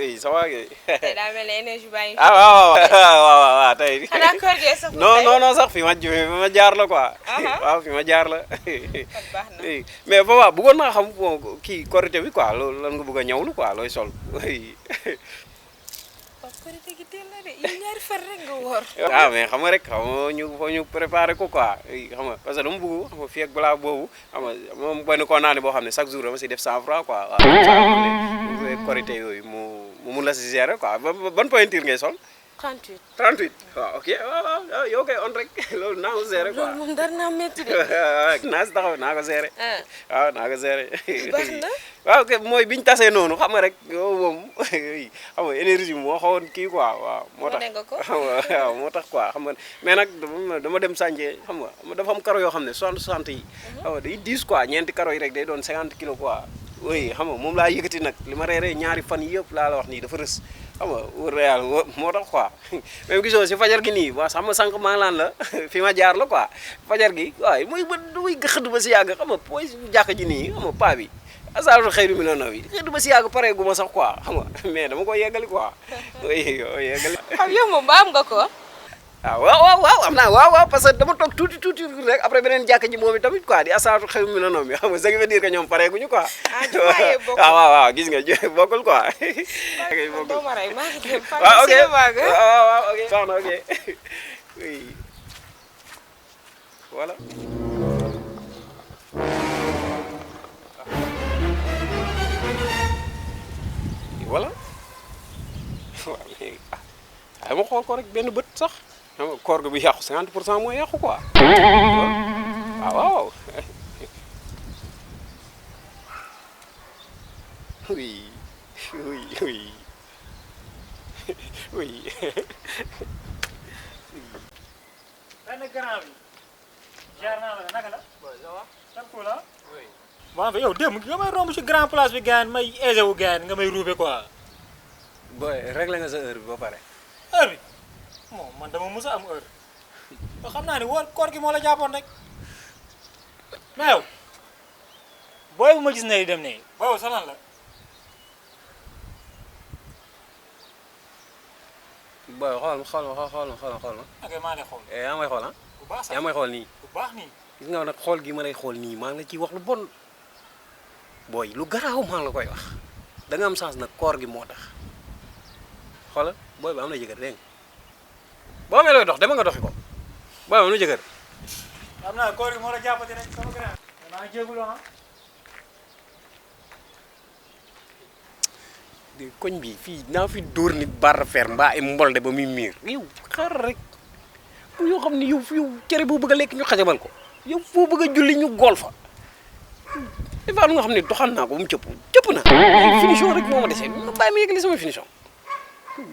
oui ça va kay. tey daa mel ne énergie baa ngi. ah waaw tey. xanaa koor gee sax non sax fi ma jaar la quoi. waaw fi ma jaar la. baax na mais Papa bëggoon naa xam kii korité bi quoi loolu lan nga bëgg a ñawlu quoi looy sol. korité gi teel na de yow ñaari fan rek nga woor. ah mais xam nga rek xam nga ñu préparé ko quoi xam nga parce que dama bëgg xam nga fii ak balaa boobu xam nga moom benn condamné boo xam ne chaque jour dama si def 100 francs quoi waaw. korité yooyu mu mun la si gérer quoi ban pointure ngay sol. 38. 38 waaw ok waaw yow kay on rek loolu naa ko gérer quoi. loolu moom dara naa métti de. naa si taxaw naa ko gérer. waaw naa ko gérer. baax na. waaw ok mooy biñu tasee noonu xam nga rek yow moom xam nga énergie moo xawoon kii quoi waaw. moo tax waaw moo tax quoi xam nga mais nag dama dem sànce xam nga dafa am karo yoo xam ne 60 yi. xam nga day 10 quoi ñeenti karo yi rek day doon 50 kilos quoi. oui xam nga moom laa yëkkati nag li ma reeree ñaari fan yëpp laa la wax nii dafa rës. xam nga wër na yàlla moo tax quoi même gisoo si fajar gi nii waa xam nga sànq maa ngi laan la fi ma jaar la quoi fajar gi waaye muy xëdd ba si yàgg xam nga poy jàkk ji nii xam nga paa bi asalaatu xëyru mi noonu bi xëdd ba si yàgg pare gu ma sax quoi xam nga mais dama koy yeggali quoi yeggali. xam yow moom ba am nga ko. waaw am naa waaw parce que dama toog tuuti rek après beneen jàkk ji moom tamit quoi di asalaatu xëyru mi noonu bi xam nga ça veut dire que ñoom pare guñu quoi. waaw gis nga bokkul quoi. doo ma rey maa ngi dem waaw ok waaw ok baax na ok oui voilà. voilà waaw léegi ma xool ko rek benn bët sax xam nga koor gi bu yàqu 50% mooy yàqu quoi waaw. oui. benn grand bi jaar naa la naka la. waaw la. waaw yow démb nga may romb ci grand place bi gaan may aisé wu gaan nga may ruube quoi. booy réglé nga sa heure bi ba pare. heure bi moom man dama mës a am heure yoo xam naa ni woor koor gi moo la jàppoon rek mais yow booy bu ma gis ne dem ne boobu sa lan la. booy xool ma. ok maa lay xool. yaa ngi may xool ah. bu baax sax yaa ngi may xool nii. bu baax nii. gis nga nag xool gi ma lay xool nii maa ngi la ciy wax lu bon booy lu garaaw maa la koy wax da nga am chance nag koor gi moo tax xoolal booy bi am na jëkkër dégg nga boo amee looy dox dama nga doxi ko booy am na jëkkër. xam naa koor gi moo la jàppati rek sama grand. maa jégalu ah. koñ bi fii naa fi dóor nit barre fer mbaa ay mbolde ba muy miir yow xaaral rek yoo xam ne yow cere boo bëgg a lekk ñu xajabal ko yow foo bëgg a julli ñu gool fa dafa lu nga xam ne doxal naa ko ba mu cëpp na finition rek moo ma desee ma bàyyi ma yeggali sama finition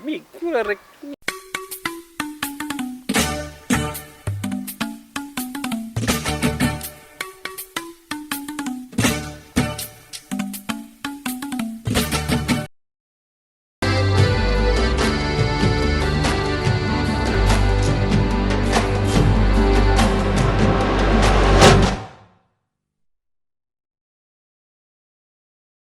mais rek